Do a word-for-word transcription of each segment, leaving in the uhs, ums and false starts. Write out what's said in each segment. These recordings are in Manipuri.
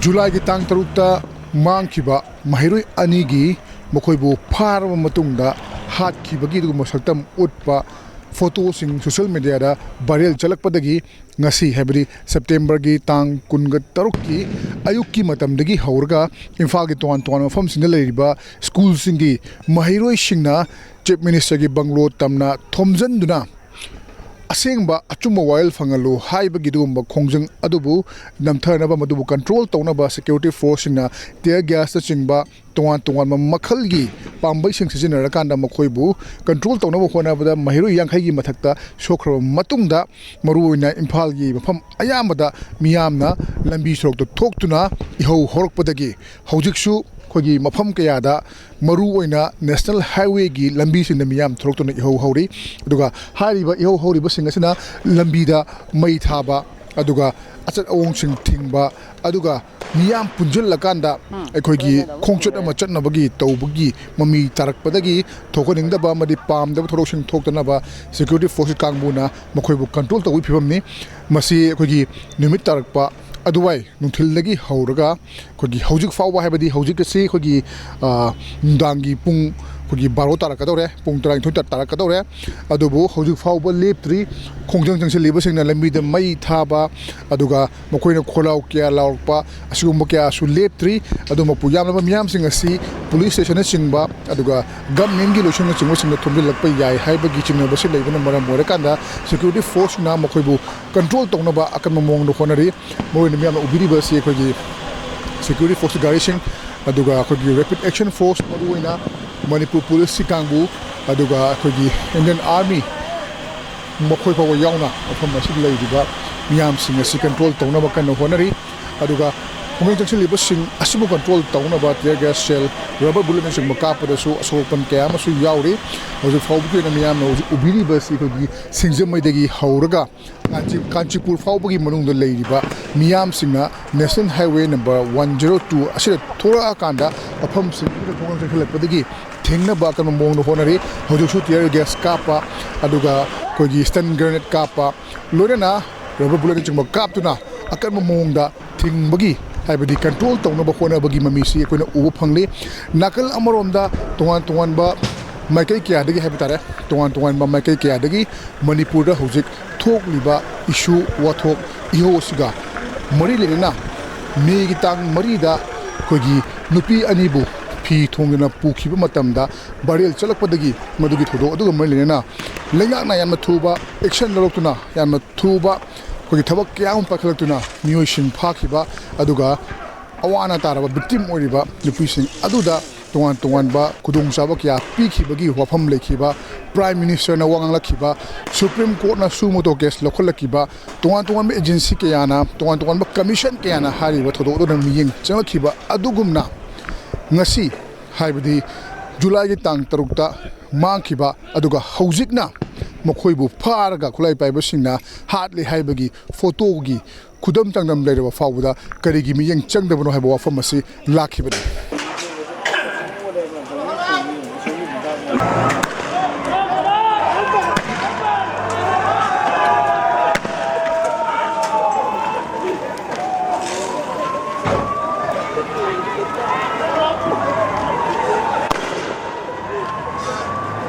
ꯖꯨꯂꯥꯏꯒꯤ ꯇꯥꯡ ꯇꯔꯨꯛꯇ ꯃꯥꯡꯈꯤꯕ ꯃꯍꯩꯔꯣꯏ ꯑꯅꯤꯒꯤ ꯃꯈꯣꯏꯕꯨ ꯐꯥꯔꯕ ꯃꯇꯨꯡꯗ ꯍꯥꯠꯈꯤꯕꯒꯤ ꯑꯗꯨꯒꯨꯝꯕ ꯁꯛꯇꯝ ꯎꯠꯄ ꯐꯣꯇꯣꯁꯤꯡ ꯁꯣꯁꯤꯌꯦꯜ ꯃꯦꯗꯤꯌꯥꯗ ꯚꯥꯏꯔꯦꯜ ꯆꯠꯂꯛꯄꯗꯒꯤ ꯉꯁꯤ, ꯍꯥꯏꯕꯗꯤ ꯁꯦꯞꯇꯦꯝꯕꯔꯒꯤ ꯇꯥꯡ ꯀꯨꯟꯒ ꯇꯔꯨꯛꯀꯤ ꯑꯌꯨꯛꯀꯤ ꯃꯇꯝꯗꯒꯤ ꯍꯧꯔꯒ ꯏꯝꯐꯥꯜꯒꯤ ꯇꯣꯉꯥꯟ ꯇꯣꯉꯥꯟꯕ ꯃꯐꯝꯁꯤꯡꯗ ꯂꯩꯔꯤꯕ ꯁ꯭ꯀꯨꯜꯁꯤꯡꯒꯤ ꯃꯍꯩꯔꯣꯏꯁꯤꯡꯅ ꯆꯤꯐ ꯃꯤꯅꯤꯁꯇꯔꯒꯤ ꯕꯪꯒ꯭ꯂꯣ ꯇꯝꯅ ꯊꯣꯝꯖꯤꯟꯗꯨꯅ ꯑꯁꯦꯡꯕ ꯑꯆꯨꯝꯕ ꯋꯥꯌꯦꯜ ꯐꯪꯍꯜꯂꯨ ꯍꯥꯏꯕꯒꯤ ꯑꯗꯨꯒꯨꯝꯕ ꯈꯣꯡꯖꯪ ꯑꯗꯨꯕꯨ ꯅꯝꯊꯅꯕ, ꯃꯗꯨꯕꯨ ꯀꯟꯇ꯭ꯔꯣꯜ ꯇꯧꯅꯕ ꯁꯦꯀ꯭ꯌꯨꯔꯤꯇꯤ ꯐꯣꯔꯁꯁꯤꯡꯅ ꯇꯤꯌꯔ ꯒ꯭ꯌꯥꯁꯅꯆꯤꯡꯕ ꯇꯣꯉꯥꯟ ꯇꯣꯉꯥꯟꯕ ꯃꯈꯜꯒꯤ ꯄꯥꯝꯕꯩꯁꯤꯡ ꯁꯤꯖꯤꯟꯅꯔꯀꯥꯟꯗ ꯃꯈꯣꯏꯕꯨ ꯀꯟꯇ꯭ꯔꯣꯜ ꯇꯧꯅꯕ ꯍꯣꯠꯅꯕꯗ ꯃꯍꯩꯔꯣꯏ ꯌꯥꯡꯈꯩꯒꯤ ꯃꯊꯛꯇ ꯁꯣꯛꯈ꯭ꯔꯕ ꯃꯇꯨꯡꯗ, ꯃꯔꯨꯑꯣꯏꯅ ꯏꯝꯐꯥꯜꯒꯤ ꯃꯐꯝ ꯑꯌꯥꯝꯕꯗ ꯃꯤꯌꯥꯝꯅ ꯂꯝꯕꯤ ꯁꯣꯔꯣꯛꯇ ꯊꯣꯛꯇꯨꯅ ꯏꯍꯧ ꯍꯧꯔꯛꯄꯗꯒꯤ ꯍꯧꯖꯤꯛꯁꯨ ꯑꯩꯈꯣꯏꯒꯤ ꯃꯐꯝ ꯀꯌꯥꯗ, ꯃꯔꯨꯑꯣꯏꯅ ꯅꯦꯁꯅꯦꯜ ꯍꯥꯏꯋꯦꯒꯤ ꯂꯝꯕꯤꯁꯤꯡꯗ ꯃꯤꯌꯥꯝ ꯊꯣꯛꯂꯛꯇꯨꯅ ꯏꯍꯧ ꯍꯧꯔꯤ꯫ ꯑꯗꯨꯒ ꯍꯥꯏꯔꯤꯕ ꯏꯍꯧ ꯍꯧꯔꯤꯕꯁꯤꯡ ꯑꯁꯤꯅ ꯂꯝꯕꯤꯗ ꯃꯩ ꯊꯥꯕ, ꯑꯗꯨꯒ ꯑꯆꯠ ꯑꯋꯣꯡꯁꯤꯡ ꯊꯤꯡꯕ, ꯑꯗꯨꯒ ꯃꯤꯌꯥꯝ ꯄꯨꯟꯁꯤꯜꯂꯀꯥꯟꯗ ꯑꯩꯈꯣꯏꯒꯤ ꯈꯣꯡꯆꯠ ꯑꯃ ꯆꯠꯅꯕꯒꯤ ꯇꯧꯕꯒꯤ ꯃꯃꯤ ꯇꯥꯔꯛꯄꯗꯒꯤ ꯊꯣꯛꯍꯟꯅꯤꯡꯗꯕ ꯑꯃꯗꯤ ꯄꯥꯝꯗꯕ ꯊꯧꯗꯣꯛꯁꯤꯡ ꯊꯣꯛꯇꯅꯕ ꯁꯦꯀ꯭ꯌꯨꯔꯤꯇꯤ ꯐꯣꯔꯁꯀꯤ ꯀꯥꯡꯕꯨꯅ ꯃꯈꯣꯏꯕꯨ ꯀꯟꯇ꯭ꯔꯣꯜ ꯇꯧꯕꯒꯤ ꯐꯤꯕꯝꯅꯤ꯫ ꯃꯁꯤ ꯑꯩꯈꯣꯏꯒꯤ ꯅꯨꯃꯤꯠ ꯇꯥꯔꯛꯄ ꯑꯗꯨꯋꯥꯏ ꯅꯨꯡꯊꯤꯜꯗꯒꯤ ꯍꯧꯔꯒ ꯑꯩꯈꯣꯏꯒꯤ ꯍꯧꯖꯤꯛ ꯐꯥꯎꯕ, ꯍꯥꯏꯕꯗꯤ ꯍꯧꯖꯤꯛ ꯑꯁꯤ ꯑꯩꯈꯣꯏꯒꯤ, ꯑ, ꯅꯨꯡꯗꯥꯡꯒꯤ ꯄꯨꯡ, ꯑꯩꯈꯣꯏꯒꯤ ꯕꯥꯔꯣ ꯇꯥꯔꯛꯀꯗꯧꯔꯦ, ꯄꯨꯡ ꯇꯔꯥꯅꯤꯊꯣꯏ ꯇꯥ-, ꯇꯥꯔꯛꯀꯗꯧꯔꯦ꯫ ꯑꯗꯨꯕꯨ ꯍꯧꯖꯤꯛ ꯐꯥꯎꯕ ꯂꯦꯞꯇ꯭ꯔꯤ꯫ ꯈꯣꯡꯖꯪ ꯆꯪꯁꯤꯜꯂꯤꯕꯁꯤꯡꯅ ꯂꯝꯕꯤꯗ ꯃꯩ ꯊꯥꯕ, ꯑꯗꯨꯒ ꯃꯈꯣꯏꯅ ꯈꯣꯜꯂꯥꯎ ꯀꯌꯥ ꯂꯥꯎꯔꯛꯄ, ꯑꯁꯤꯒꯨꯝꯕ ꯀꯌꯥꯁꯨ ꯂꯦꯞꯇ꯭ꯔꯤ꯫ ꯑꯗꯨꯃꯛꯄꯨ ꯌꯥꯝꯂꯕ ꯃꯤꯌꯥꯝꯁꯤꯡ ꯑꯁꯤ ꯄꯨꯂꯤꯁ ꯁ꯭ꯇꯦꯁꯟꯅꯆꯤꯡꯕ, ꯑꯗꯨꯒ ꯒꯚꯔꯟꯃꯦꯟꯒꯤ ꯂꯣꯏꯁꯪꯅꯆꯤꯡꯕꯁꯤꯡꯗ ꯊꯣꯝꯖꯤꯜꯂꯛꯄ ꯌꯥꯏ ꯍꯥꯏꯕꯒꯤ ꯆꯤꯡꯅꯕꯁꯤ ꯂꯩꯕꯅ ꯃꯔꯝ ꯑꯣꯏꯔꯀꯥꯟꯗ ꯁꯦꯀ꯭ꯌꯨꯔꯤꯇꯤ ꯐꯣꯔꯁꯅ ꯃꯈꯣꯏꯕꯨ ꯀꯟꯇ꯭ꯔꯣꯜ ꯇꯧꯅꯕ ꯑꯀꯟꯕ ꯃꯑꯣꯡꯗ ꯍꯣꯠꯅꯔꯤ꯫ ꯃꯔꯨꯑꯣꯏꯅ ꯃꯤꯌꯥꯝꯅ ꯎꯕꯤꯔꯤꯕ ꯑꯁꯤ ꯑꯩꯈꯣꯏꯒꯤ ꯁꯦꯀ꯭ꯌꯨꯔꯤꯇꯤ ꯐꯣꯔꯁꯀꯤ ꯒꯥꯔꯤꯁꯤꯡ, ꯑꯗꯨꯒ ꯑꯩꯈꯣꯏꯒꯤ ꯔꯦꯄꯤꯗ ꯑꯦꯛꯁꯟ ꯐꯣꯔꯁ, ꯃꯔꯨꯑꯣꯏꯅ ꯃꯅꯤꯄꯨꯔ ꯄꯨꯂꯤꯁꯀꯤ ꯀꯥꯡꯕꯨ, ꯑꯗꯨꯒ ꯑꯩꯈꯣꯏꯒꯤ ꯏꯟꯗꯤꯌꯟ ꯑꯥꯔꯃꯤ, ꯃꯈꯣꯏ ꯐꯥꯎꯕ ꯌꯥꯎꯅ ꯃꯐꯝ ꯑꯁꯤꯗ ꯂꯩꯔꯤꯕ ꯃꯤꯌꯥꯝꯁꯤꯡ ꯑꯁꯤ ꯀꯟꯇ꯭ꯔꯣꯜ ꯇꯧꯅꯕ ꯀꯟꯅ ꯍꯣꯠꯅꯔꯤ꯫ ꯑꯗꯨꯒ ꯈꯣꯡꯖꯪ ꯆꯪꯁꯤꯜꯂꯤꯕꯁꯤꯡ ꯑꯁꯤꯕꯨ ꯀꯟꯇ꯭ꯔꯣꯜ ꯇꯧꯅꯕ ꯇꯤꯌꯔ ꯒ꯭ꯌꯥꯁ ꯁꯦꯜ, ꯔꯕꯔ ꯕꯨꯂꯦꯠꯅꯆꯤꯡꯕ ꯀꯥꯞꯄꯗꯁꯨ ꯑꯁꯣꯛ ꯑꯄꯟ ꯀꯌꯥ ꯑꯃꯁꯨ ꯌꯥꯎꯔꯤ꯫ ꯍꯧꯖꯤꯛ ꯐꯥꯎꯕꯒꯤ ꯑꯣꯏꯅ ꯃꯤꯌꯥꯝꯅ ꯍꯧꯖꯤꯛ ꯎꯕꯤꯔꯤꯕ ꯑꯁꯤ ꯑꯩꯈꯣꯏꯒꯤ ꯁꯤꯡꯖꯃꯩꯗꯒꯤ ꯍꯧꯔꯒ ꯀꯥꯟꯆꯤ-, ꯀꯥꯟꯆꯤꯄꯨꯔ ꯐꯥꯎꯕꯒꯤ ꯃꯅꯨꯡꯗ ꯂꯩꯔꯤꯕ ꯃꯤꯌꯥꯝꯁꯤꯡꯅ national highway number one zero two ꯑꯁꯤꯗ ꯊꯣꯔꯛꯑꯀꯥꯟꯗ ꯃꯐꯝꯁꯤꯡ ꯑꯗꯨꯗ ꯈꯣꯡꯖꯪ ꯆꯪꯁꯤꯜꯂꯛꯄꯗꯒꯤ ꯊꯤꯡꯅꯕ ꯑꯀꯟꯕ ꯃꯑꯣꯡꯗ ꯍꯣꯠꯅꯔꯤ꯫ ꯍꯧꯖꯤꯛꯁꯨ ꯇꯤꯌꯔ ꯒ꯭ꯌꯥꯁ ꯀꯥꯞꯄ, ꯑꯗꯨꯒ ꯑꯩꯈꯣꯏꯒꯤ ꯁ꯭ꯇꯟ ꯒ꯭ꯔꯦꯅꯦꯗ ꯀꯥꯞꯄ, ꯂꯣꯏꯅꯅ ꯔꯕꯔ ꯕꯨꯂꯦꯠꯅꯆꯤꯡꯕ ꯀꯥꯞꯇꯨꯅ ꯑꯀꯟꯕ ꯃꯑꯣꯡꯗ ꯊꯤꯡꯕꯒꯤ ꯍꯥꯏꯕꯗꯤ ꯀꯟꯇ꯭ꯔꯣꯜ ꯇꯧꯅꯕ ꯍꯣꯠꯅꯕꯒꯤ ꯃꯃꯤꯁꯤ ꯑꯩꯈꯣꯏꯅ ꯎꯕ ꯐꯪꯂꯤ꯫ ꯅꯥꯀꯜ ꯑꯃꯔꯣꯝꯗ ꯇꯣꯉꯥꯟ ꯇꯣꯉꯥꯟꯕ ꯃꯥꯏꯀꯩ ꯀꯌꯥꯗꯒꯤ ꯍꯥꯏꯕ ꯇꯥꯔꯦ, ꯇꯣꯉꯥꯟ ꯇꯣꯉꯥꯟꯕ ꯃꯥꯏꯀꯩ ꯀꯌꯥꯗꯒꯤ ꯃꯅꯤꯄꯨꯔꯗ ꯍꯧꯖꯤꯛ ꯊꯣꯛꯂꯤꯕ ꯏꯁꯨ ꯋꯥꯊꯣꯛ ꯏꯍꯧ ꯑꯁꯤꯒ ꯃꯔꯤ ꯂꯩꯅꯅ ꯃꯦꯒꯤ ꯇꯥꯡ ꯃꯔꯤꯗ ꯑꯩꯈꯣꯏꯒꯤ ꯅꯨꯄꯤ ꯑꯅꯤꯕꯨ ꯐꯤ ꯊꯣꯡꯗꯨꯅ ꯄꯨꯈꯤꯕ ꯃꯇꯝꯗ ꯚꯥꯏꯔꯦꯜ ꯆꯠꯂꯛꯄꯗꯒꯤ ꯃꯗꯨꯒꯤ ꯊꯧꯗꯣꯛ ꯑꯗꯨꯒ ꯃꯔꯤ ꯂꯩꯅꯅ ꯂꯩꯉꯥꯛꯅ ꯌꯥꯝꯅ ꯊꯨꯕ ꯑꯦꯛꯁꯟ ꯂꯧꯔꯛꯇꯨꯅ ꯌꯥꯝꯅ ꯊꯨꯕ ꯑꯩꯈꯣꯏꯒꯤ ꯊꯕꯛ ꯀꯌꯥ ꯑꯃ ꯄꯥꯏꯈꯠꯂꯛꯇꯨꯅ ꯃꯤꯑꯣꯏꯁꯤꯡ ꯐꯥꯈꯤꯕ, ꯑꯗꯨꯒ ꯑꯋꯥ ꯑꯅꯥ ꯇꯥꯔꯕ ꯚꯤꯛꯇꯤꯝ ꯑꯣꯏꯔꯤꯕ ꯅꯨꯄꯤꯁꯤꯡ ꯑꯗꯨꯗ ꯇꯣꯉꯥꯟ ꯇꯣꯉꯥꯟꯕ ꯈꯨꯗꯣꯡꯆꯥꯕ ꯀꯌꯥ ꯄꯤꯈꯤꯕꯒꯤ ꯋꯥꯐꯝ ꯂꯩꯈꯤꯕ, ꯄ꯭ꯔꯥꯏꯝ ꯃꯤꯅꯤꯁꯇꯔꯅ ꯋꯥ ꯉꯥꯡꯂꯛꯈꯤꯕ, ꯁꯨꯄ꯭ꯔꯤꯝ ꯀꯣꯔꯠꯅ ꯁꯨ ꯃꯣꯇꯣ ꯀꯦꯁ ꯂꯧꯈꯠꯂꯛꯈꯤꯕ, ꯇꯣꯉꯥꯟ ꯇꯣꯉꯥꯟꯕ ꯑꯦꯖꯦꯟꯁꯤ ꯀꯌꯥꯅ, ꯇꯣꯉꯥꯟ ꯇꯣꯉꯥꯟꯕ ꯀꯃꯤꯁꯟ ꯀꯌꯥꯅ ꯍꯥꯏꯔꯤꯕ ꯊꯧꯗꯣꯛ ꯑꯗꯨꯗ ꯃꯤꯠꯌꯦꯡ ꯆꯪꯂꯛꯈꯤꯕ ꯑꯗꯨꯒꯨꯝꯅ ꯉꯁꯤ, ꯍꯥꯏꯕꯗꯤ ꯖꯨꯂꯥꯏꯒꯤ ꯇꯥꯡ ꯇꯔꯨꯛꯇ ꯃꯥꯡꯈꯤꯕ, ꯑꯗꯨꯒ ꯍꯧꯖꯤꯛꯅ ꯃꯈꯣꯏꯕꯨ ꯐꯥꯔꯒ ꯈꯨꯠꯂꯥꯏ ꯄꯥꯏꯕꯁꯤꯡꯅ ꯍꯥꯠꯂꯦ ꯍꯥꯏꯕꯒꯤ ꯐꯣꯇꯣꯒꯤ ꯈꯨꯗꯝ ꯆꯥꯡꯗꯝ ꯂꯩꯔꯕ ꯐꯥꯎꯕꯗ ꯀꯔꯤꯒꯤ ꯃꯤꯠꯌꯦꯡ ꯆꯪꯗꯕꯅꯣ ꯍꯥꯏꯕ ꯋꯥꯐꯝ ꯑꯁꯤ ꯂꯥꯛꯈꯤꯕꯅꯤ꯫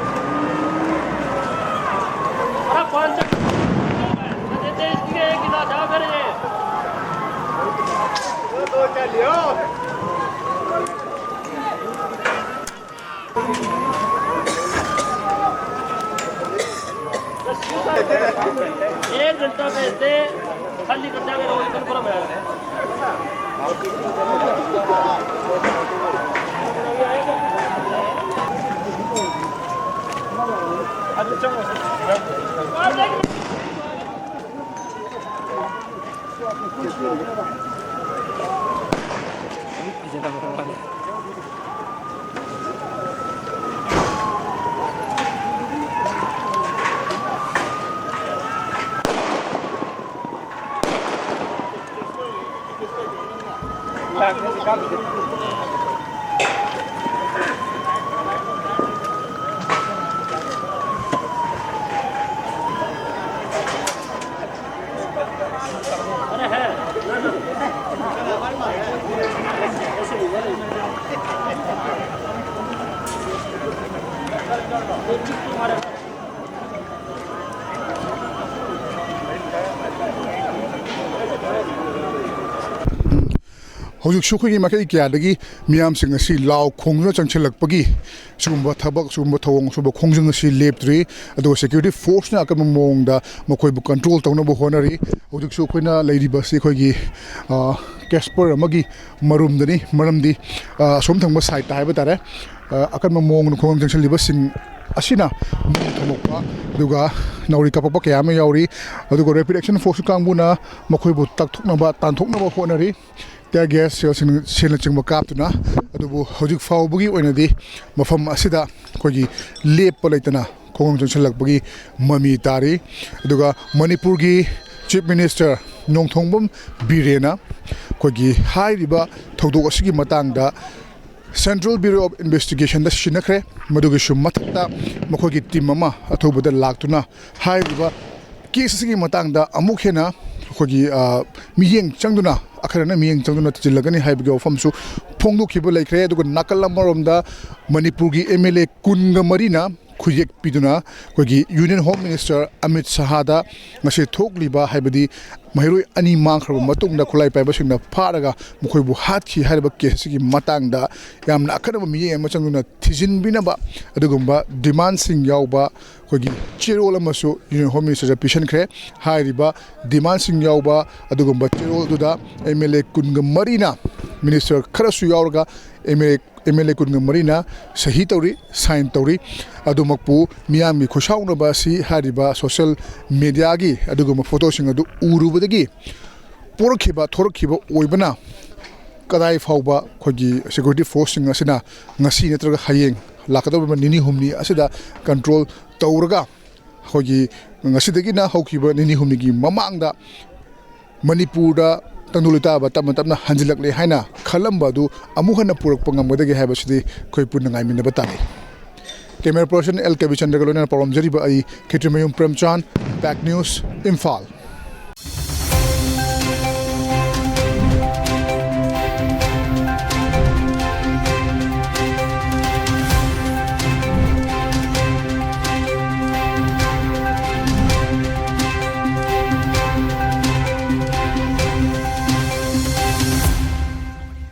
एक घंटा में इसे खाली कर देंगे, रोज कन्फर्म है। ꯍꯧꯖꯤꯛꯁꯨ ꯑꯩꯈꯣꯏꯒꯤ ꯃꯥꯏꯀꯩ ꯀꯌꯥꯗꯒꯤ ꯃꯤꯌꯥꯝꯁꯤꯡ ꯑꯁꯤ ꯂꯥꯎ ꯈꯣꯡꯗꯨꯅ ꯆꯪꯁꯤꯜꯂꯛꯄꯒꯤ ꯁꯤꯒꯨꯝꯕ ꯊꯕꯛ, ꯁꯤꯒꯨꯝꯕ ꯊꯧꯑꯣꯡ, ꯁꯤꯒꯨꯝꯕ ꯈꯣꯡꯖꯪ ꯑꯁꯤ ꯂꯦꯞꯇ꯭ꯔꯤ꯫ ꯑꯗꯨꯒ security forceꯅ ꯑꯀꯟꯕ ꯃꯑꯣꯡꯗ ꯃꯈꯣꯏꯕꯨ control ꯇꯧꯅꯕ ꯍꯣꯠꯅꯔꯤ꯫ ꯍꯧꯖꯤꯛꯁꯨ ꯑꯩꯈꯣꯏꯅ ꯂꯩꯔꯤꯕꯁꯤ ꯑꯩꯈꯣꯏꯒꯤ, ꯑ, casper ꯑꯃꯒꯤ ꯃꯔꯨꯝꯗꯅꯤ꯫ ꯃꯔꯝꯗꯤ, ꯑ, ꯑꯁꯣꯝ ꯊꯪꯕ sideꯇ ꯍꯥꯏꯕ ꯇꯥꯔꯦ, ꯑ, ꯑꯀꯟꯕ ꯃꯑꯣꯡꯗ ꯈꯣꯡꯖꯪ ꯆꯪꯁꯤꯜꯂꯤꯕꯁꯤꯡ ꯑꯁꯤꯅ ꯃꯩ ꯊꯝꯃꯛꯄ, ꯑꯗꯨꯒ ꯅꯥꯎꯔꯤ ꯀꯥꯞꯄꯛꯄ ꯀꯌꯥ ꯑꯃ ꯌꯥꯎꯔꯤ꯫ ꯑꯗꯨꯒ Rapid Action Force ꯀꯥꯡꯕꯨꯅ ꯃꯈꯣꯏꯕꯨ ꯇꯛꯊꯣꯛꯅꯕ, ꯇꯥꯟꯊꯣꯛꯅꯕ ꯍꯣꯠꯅꯔꯤ꯫ Tear gas shellꯁꯤꯡ, shellꯅꯆꯤꯡꯕ ꯀꯥꯞꯇꯨꯅ꯫ ꯑꯗꯨꯕꯨ ꯍꯧꯖꯤꯛ ꯐꯥꯎꯕꯒꯤ ꯑꯣꯏꯅꯗꯤ ꯃꯐꯝ ꯑꯁꯤꯗ ꯑꯩꯈꯣꯏꯒꯤ ꯂꯦꯞꯄ ꯂꯩꯇꯅ ꯈꯣꯡꯖꯪ ꯆꯪꯁꯤꯜꯂꯛꯄꯒꯤ ꯃꯃꯤ ꯇꯥꯔꯤ꯫ ꯑꯗꯨꯒ ꯃꯅꯤꯄꯨꯔꯒꯤ Chief Minister ꯅꯣꯡꯊꯣꯝꯕꯝ ꯕꯤꯔꯦꯟꯅ ꯑꯩꯈꯣꯏꯒꯤ ꯍꯥꯏꯔꯤꯕ ꯊꯧꯗꯣꯛ ꯑꯁꯤꯒꯤ ꯃꯇꯥꯡꯗ Central Bureau of Investigationꯗ ꯁꯤꯟꯅꯈ꯭ꯔꯦ꯫ ꯃꯗꯨꯒꯤꯁꯨ ꯃꯊꯛꯇ ꯃꯈꯣꯏꯒꯤ team ꯑꯃ ꯑꯊꯨꯕꯗ ꯂꯥꯛꯇꯨꯅ ꯍꯥꯏꯔꯤꯕ case ꯑꯁꯤꯒꯤ ꯃꯇꯥꯡꯗ ꯑꯃꯨꯛ ꯍꯦꯟꯅ ꯑꯩꯈꯣꯏꯒꯤ, ꯑ, ꯃꯤꯠꯌꯦꯡ ꯆꯪꯗꯨꯅ, ꯑꯈꯟꯅꯅ ꯃꯤꯠꯌꯦꯡ ꯆꯪꯗꯨꯅ ꯊꯤꯖꯤꯜꯂꯒꯅꯤ ꯍꯥꯏꯕꯒꯤ ꯋꯥꯐꯝꯁꯨ ꯐꯣꯡꯗꯣꯛꯈꯤꯕ ꯂꯩꯈ꯭ꯔꯦ꯫ ꯑꯗꯨꯒ ꯅꯥꯀꯜ ꯑꯃꯔꯣꯝꯗ ꯃꯅꯤꯄꯨꯔꯒꯤ MLA ꯀꯨꯟꯒ ꯃꯔꯤꯅ ꯈꯨꯌꯦꯛ ꯄꯤꯗꯨꯅ ꯑꯩꯈꯣꯏꯒꯤ Union Home Minister ꯑꯃꯤꯠ ꯁꯍꯥꯗ ꯉꯁꯤ ꯊꯣꯛꯂꯤꯕ, ꯍꯥꯏꯕꯗꯤ ꯃꯍꯩꯔꯣꯏ ꯑꯅꯤ ꯃꯥꯡꯈ꯭ꯔꯕ ꯃꯇꯨꯡꯗ ꯈꯨꯠꯂꯥꯏ ꯄꯥꯏꯕꯁꯤꯡꯅ ꯐꯥꯔꯒ ꯃꯈꯣꯏꯕꯨ ꯍꯥꯠꯈꯤ ꯍꯥꯏꯔꯤꯕ case ꯑꯁꯤꯒꯤ ꯃꯇꯥꯡꯗ ꯌꯥꯝꯅ ꯑꯈꯟꯅꯕ ꯃꯤꯠꯌꯦꯡ ꯑꯃ ꯆꯪꯗꯨꯅ ꯊꯤꯖꯤꯟꯕꯤꯅꯕ ꯑꯗꯨꯒꯨꯝꯕ demandꯁꯤꯡ ꯌꯥꯎꯕ ꯑꯩꯈꯣꯏꯒꯤ ꯆꯦꯔꯣꯜ ꯑꯃꯁꯨ Union Home Ministerꯗ ꯄꯤꯁꯤꯟꯈ꯭ꯔꯦ꯫ ꯍꯥꯏꯔꯤꯕ demandꯁꯤꯡ ꯌꯥꯎꯕ ꯑꯗꯨꯒꯨꯝꯕ ꯆꯦꯔꯣꯜ ꯑꯗꯨꯗ MLA ꯀꯨꯟꯒ ꯃꯔꯤꯅ, minister ꯈꯔꯁꯨ ꯌꯥꯎꯔꯒ MLA, MLA ꯀꯨꯟꯒ ꯃꯔꯤꯅ ꯁꯍꯤ ꯇꯧꯔꯤ, sign ꯇꯧꯔꯤ꯫ ꯑꯗꯨꯃꯛꯄꯨ ꯃꯤꯌꯥꯝꯒꯤ ꯈꯨꯠꯁꯥꯎꯅꯕ ꯑꯁꯤ ꯍꯥꯏꯔꯤꯕ social mediaꯒꯤ ꯑꯗꯨꯒꯨꯝꯕ photoꯁꯤꯡ ꯑꯗꯨ ꯎꯔꯨꯕꯗꯒꯤ ꯄꯣꯔꯛꯈꯤꯕ, ꯊꯣꯔꯛꯈꯤꯕ ꯑꯣꯏꯕꯅ ꯀꯗꯥꯏ ꯐꯥꯎꯕ ꯑꯩꯈꯣꯏꯒꯤ security forceꯁꯤꯡ ꯑꯁꯤꯅ ꯉꯁꯤ ꯅꯠꯇ꯭ꯔꯒ ꯍꯌꯦꯡ ꯂꯥꯛꯀꯗꯧꯔꯤꯕ ꯅꯤꯅꯤ ꯍꯨꯝꯅꯤ ꯑꯁꯤꯗ control ꯇꯧꯔꯒ ꯑꯩꯈꯣꯏꯒꯤ ꯉꯁꯤꯗꯒꯤꯅ ꯍꯧꯈꯤꯕ ꯅꯤꯅꯤ ꯍꯨꯝꯅꯤꯒꯤ ꯃꯃꯥꯡꯗ ꯃꯅꯤꯄꯨꯔꯗ ꯇꯪꯗꯨ ꯂꯩꯇꯥꯕ ꯇꯞꯅ ꯇꯞꯅ ꯍꯟꯖꯤꯜꯂꯛꯂꯦ ꯍꯥꯏꯅ ꯈꯜꯂꯝꯕ ꯑꯗꯨ ꯑꯃꯨꯛ ꯍꯟꯅ ꯄꯨꯔꯛꯄ ꯉꯝꯒꯗꯒꯦ ꯍꯥꯏꯕꯁꯤꯗꯤ ꯑꯩꯈꯣꯏ ꯄꯨꯟꯅ ꯉꯥꯏꯃꯤꯟꯅꯕ ꯇꯥꯔꯦ꯫ Camera person L ꯀꯕꯤꯆꯟꯗ꯭ꯔꯒ ꯂꯣꯏꯅꯅ ꯄꯥꯎꯔꯝꯖꯔꯤꯕ ꯑꯩ ꯈꯦꯇ꯭ꯔꯤꯃꯌꯨꯝ ꯄ꯭ꯔꯦꯝꯆꯥꯟ, Pack News, ꯏꯝꯐꯥꯜ꯫